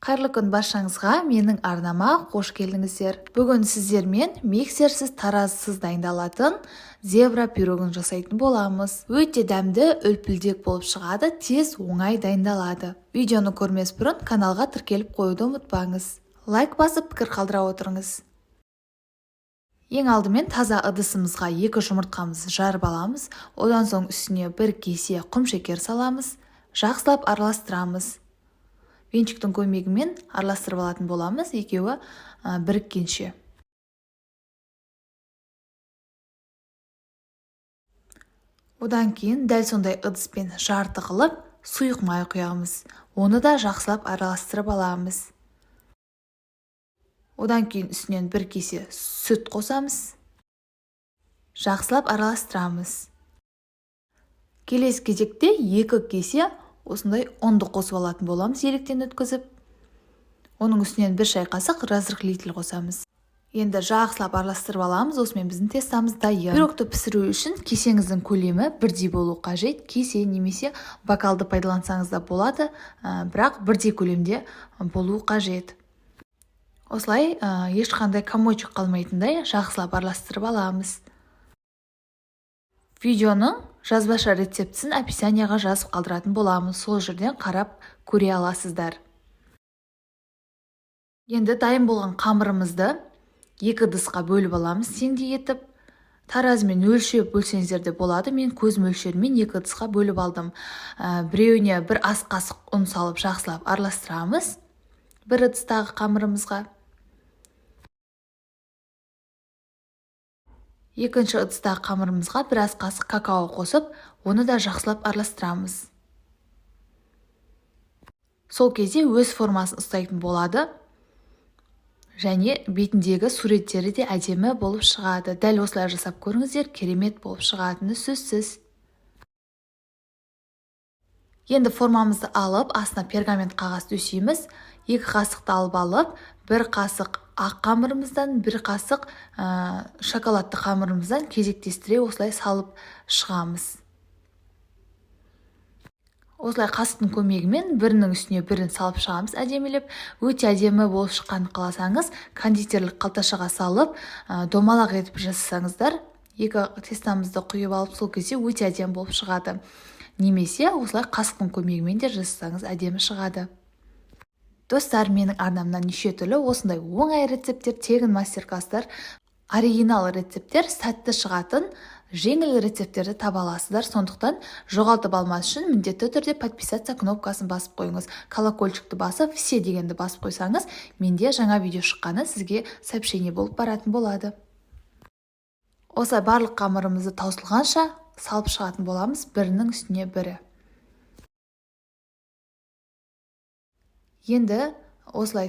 Қайырлы күн баршаңызға, менің арнама қош келдіңіздер. Бүгін сіздермен миксерсіз, таразысыз дайындалатын зебра пирогын жасайтын боламыз. Өте дәмді, үлпілдек болып шығады, тез, оңай дайындалады. Видеоны көрмес бұрын каналға тіркеліп қоюды ұмытпаңыз. Лайк басып, пікір қалдыра отырыңыз. Ең алдымен таза ыдысымызға 2 жұмыртқамызды жарып аламыз. Одан соң үстіне 1 кесе құм шекер саламыз. Жақсылап араластырамыз. Венчиктің көмегімен араластырып алатын боламыз, екеуі біріккенше. Одан кейін дәл сондай ыдыспен жарты қылып сұйық май құямыз. Оны да жақсылап араластырып аламыз. Одан кейін үстінен 1 кесе сүт қосамыз. Жақсылап араластырамыз. Келесі кезекте 2 кесе осындай ұнды қосып алатын боламыз, електен өткізіп. Оның үстінен 1 шай қасық разрыхлитель қосамыз. Енді жақсылап араластырып аламыз, осымен біздің тестамыз дайын. Пирогты пісіру үшін кесеңіздің көлемі бірдей болу қажет. Кесе немесе бокалды пайдалансаңыз да болады, бірақ бірдей көлемде болу қажет. Осылай, ешқандай комочек қалмайтындай жақсылап араластырып аламыз. Видеоның жазбаша рецептісін описанияға жазып қалдыратын боламыз. Сол жерден қарап көре аласыздар. Енді дайын болған қамырымызды 2 ыдысқа бөліп аламыз теңдей етіп. Таразымен өлшеп бөлсеңіздер де болады. Мен көз мөлшерімен 2 ыдысқа бөліп алдым. Біреуіне 1 ас қасық ұн салып жақсылап араластырамыз бір ыдыстағы қамырымызға. Екінші ыдыстағы қамырымызға бір ас қасық какао қосып, оны да жақсылап араластырамыз. Сол кезде өз формасын ұстайтын болады. Және бетіндегі суреттері де әдемі болып шығады. Дәл осылай жасап көріңіздер, керемет болып шығатыны сөзсіз. Енді формамызды алып, астына пергамент қағаз төсейміз. 2 қасықты алып алып, 1 қасық ақ қамырымыздан, 1 қасық шоколадты қамырымыздан кезектестіре осылай салып шығамыз. Осылай қасықтың көмегімен бірінің үстіне бірін салып шығамыз әдемілеп. Өте әдемі болып шыққанын қаласаңыз, кондитерлік қалташаға салып, домалақ етіп жасасаңыздар, 2 тестамызды құйып алып, сол кезде өте әдемі болып шығады. Немесе осылай қасықтың көмегімен де жасасаңыз әдемі шығады. Достар, менің арнамнан неше түрлі осындай оңай рецепттер, тегін мастер-класстар, оригинал рецепттер, сәтті шығатын жеңіл рецепттерді таба аласыздар. Сондықтан жоғалтып алмас үшін міндетті түрде подписаться кнопкасын басып қойыңыз. Колокольчикті басып, все дегенді басып қойсаңыз, менде жаңа видео шыққаны сізге сообщение болып баратын болады. Осылай барлық қамырымызды таусылғанша салып шығатын боламыз, бірінің үстіне бірі. Енді осылай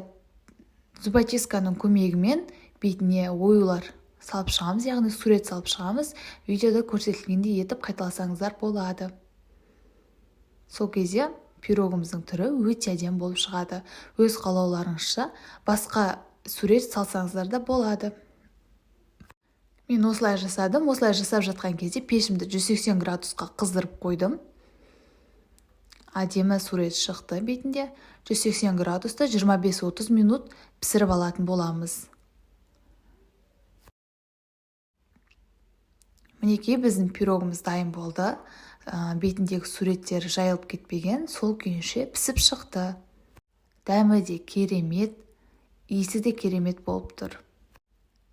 зубочистканың көмегімен бетіне оюлар салып шығамыз, яғни сурет салып шығамыз. Видеода көрсетілгендей етіп қайталасаңыздар болады. Сол кезде пирогымыздың түрі өте әдемі болып шығады. Өз қалауларыңызша басқа сурет салсаңыздар да болады. Мен осылай жасадым. Осылай жасап жатқан кезде пешімді 180 градусқа қыздырып қойдым. Әдемі сурет шықты бетінде. 180 градуста 25-30 минут пісіріп алатын боламыз. Мінекей біздің пирогымыз дайын болды. Бетіндегі суреттері жайылып кетпеген, сол күйінше пісіп шықты. Дәмі де керемет, иісі де керемет болып тұр.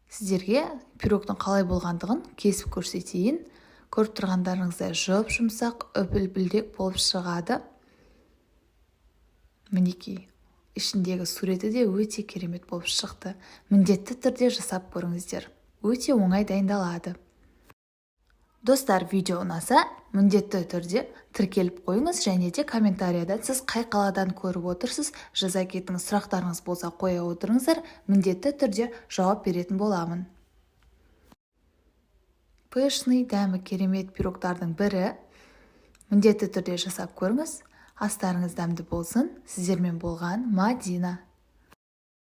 Сіздерге пирогтың қалай болғандығын кесіп көрсетейін. Көріп тұрғандарыңыздай жұп-жұмсақ, үп-үлпілдек болып шығады. Мінекей, ішіндегі суреті де өте керемет болып шықты. Міндетті түрде жасап көріңіздер. Өте оңай дайындалады. Достар, видео ұнаса, міндетті түрде тіркеліп қойыңыз және де комментарияда сіз қай қаладан көріп отырсыз, жаза кетіңіз. Сұрақтарыңыз болса қоя отырыңыздар, міндетті түрде жауап беретін боламын. Пышный, дәмі керемет пирогтардың бірі. Міндетті түрде жасап көріңіз. Астарыңыз дәмді болсын. Сіздермен болған Мадина.